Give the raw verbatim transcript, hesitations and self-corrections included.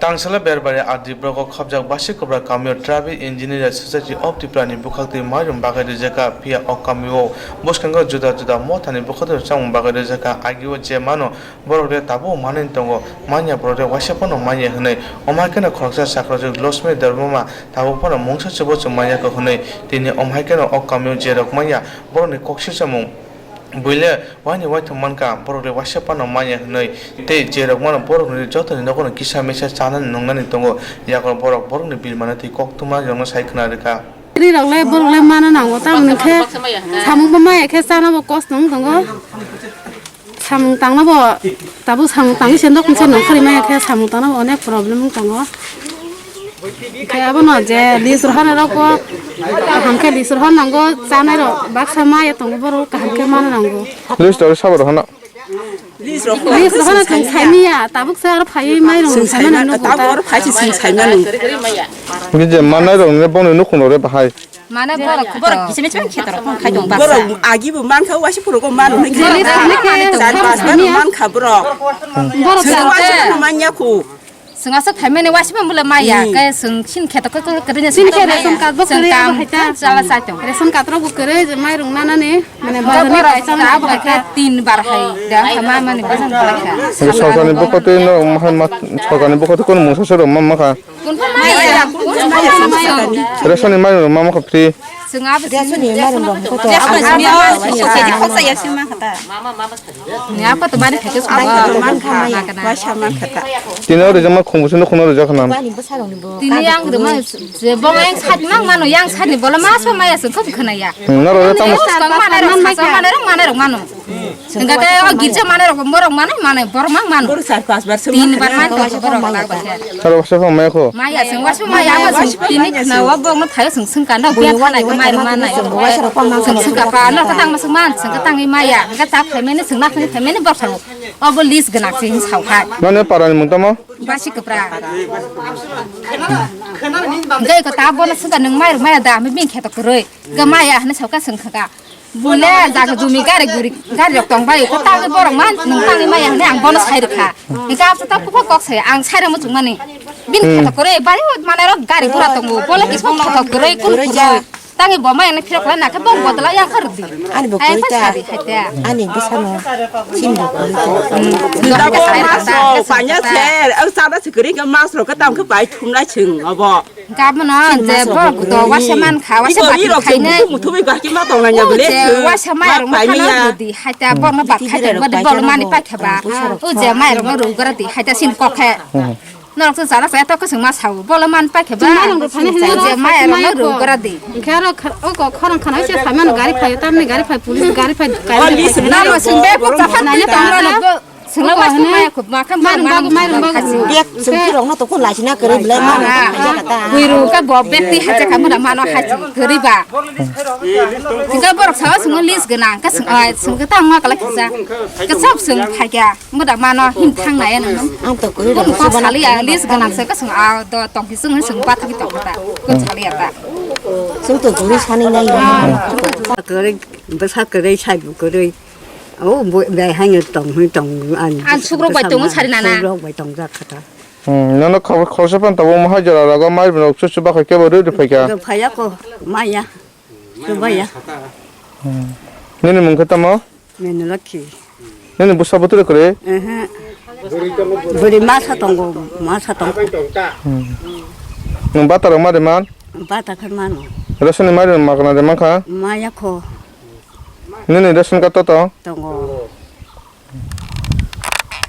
Tangsala Berbari R D block o khobjak Basikobra kamio Tribal Engineer Society of Tripura ni bwkhaktwi mairum bagwi rijak kha, phiya o kamio bwskango juda juda mothani bwkhaktwi chamung bagwi rijak kha, agio je mano borok le tabuk manwi tongo, manya borok le waisa phano manya hwnwi. Omo hai kheno khoroksa chakrojwk Losmi Debbarma tabuk phano mungsa chubachu manya kha hwnwi, tini omo hai kheno o kamio je rok manya borokni kok sisamung. Buile waini waithok mankha, borok le waisa phano manya hwnwi, tei je rok mano borok ni jotoni nogo no kisa misa chanani nungnani tongo, yakro borok borokni bil manwi twi koktwma rokno sai khna rwkha. Ri rok le borok le mana nango, tamoni khe samung bo maya khe chana bo kosto wng tongo, samung tangna bo tabuk samung tangwi se nok se nongkhorwi maya khe samung tangna bo onek problem wng tongo. Khe abono je list rohorna rok bo kaham khe list rohor nango, chanai rok baksa maya tongo borok kaham khe mana nango. List rok sabo rohorna. List rohorna chwng saimanya, tabuk se aro phaiwi mairung saimani nugo. Tabuk aro phai se chwng saimani. Nini je manai rok ni bongni nukhung rok re bahai. Mane borok, borok kisa misa khe torok khai tong baksa. Borok agi bo man kha, waisa phuru ko manu hoi khe. Borok sani khe, char pas bar man kha borok. Borok sani waisa phuru man ya khu. Seng asa phaimani waisa phuru mula maya, hmm, kai seng sin khe to ko ko kene sin khe ration card bo kere kam chala sai tong. Ration card rok bo kere, mairung nanani, mane bazar ni borok kaisa ka bo kha tin bar hai da hama mani bazar kha. Sorkar ni bokol twi no mahai ma, sorkar ni bokol twi kono mungsa soro ma ma kha. Kunpha maya, kunpha maya. Ration ni mairung ma ma kha free. Seng abo ration ni mairung rok koto. Abo sini o sini khoksa ya sima khata. Ni apa to bari khake suma. Man kha maya, waisa man khata. Tini o rijak ma khumbu sino khuna rijak khana. Tini yang rima je bong yang sat mang mano, yang sat ni bola ma so maya sung khop khana ya. Hmm, naro tamo. Mane rok mane rok mano. Hingke khe o girja manai rok borok manai, manai borok mang mano. Borok char pas bar sung tin bar man kha borok lak bar khe. Aro waisa phang maya kho. Maya sung waisa maya abo sung tini khna o borok no thaio sung sung kanda biya khanai khe mairum manai. Sung sung kapa no khe tang ma sung man sung khe tangwi maya hingke ta phaimani sung na khani phaimani borok sango. Obo list gwnang se hing sao hai. Nani para ni mung tamo? Basi kwpra. Hingke ko ta bono sung ka nung mairum maya da mi bing khe to kwrwi. Ga maya hwnwi sauka sung kha ka. Bole jaga jumi gari guri, gari rok tong bai, ko tangwi borok man, nung tangwi maya hwnwi ang bono sai rwkha. Hingke after ta kupha kok sai, ang sai rwma chukmani. Bini kheto kwrwi, bari manai rok gari gura tongo, bole kisong kheto kwrwi, kun kwrwi. Tangwi bo maya hwnwi phirok lai nakhe bong bodol yang kha rwdi. Ani bo kwrwi ta. Ani bwsano sin bo kwrwi ta. Nung tangwi sai rwkha. Panya ser, ang sada se kwrwi ke mas rok ke tam ke bai thumna chwng obo. Gabono je borok to waisa man kha, waisa bati khainai. Muthubwi bati ma tong nanya bole. Je waisa mai rok ma khana rwdi, haita borok ma bat khai tong badi borok mani paikha ba. O je mai rok ma rwgra di, haita sin kok khe. Norok se jara saya to kwswng ma sao, bole man paikha ba. Je mai rok ma rwgra di. Hingke aro o kok khorang khana se phaimano gari phai, tamni gari phai, police gari phai. Namo sing be ko chapha nanya tong rok. Sengla waisa maya khub ma kha mairum bagu, mairum bagu. Bek sengki rok no to ko lachina kwrwi belai mano. Buiru ka bo bek ti hacha kha mura mano hachi kwrwi ba. Tingka borok sawa sengma list gwnang ka seng ai seng ka tang ma kala kisa. Ka sab seng phai kya mura mano hin thang na ya nang. Ang to kwrwi rok sali ya list gwnang se ka seng a do tong ki seng seng pa thagi tong ta. Ko sali ya ta. Seng to kwrwi sani nai. Kwrwi bwsa kwrwi sai kwrwi. O bo bai haino tong hwn tong an. An sukrok bai tongo sari nana. Sukrok bai tong jak kha ta. Hmm, nono khor-, khoroksa phano tabuk omo hai jora rogo mai rok chuchu bakhai kebo rwi rwi phaikha. Rw phaiya ko maya. Rw baya. Hmm. Nini mung khe tamo? Nini lakhi. Nini bwsa bwtwrwi kwrwi? Ehe. Bwrwi masa tongo, masa tongo. Hmm. Nwng bata rok ma rwi man? Bata khe mano. Resoni mai rwi magna rwi mankha? Maya kho. Nini ration card to tong? Tongo.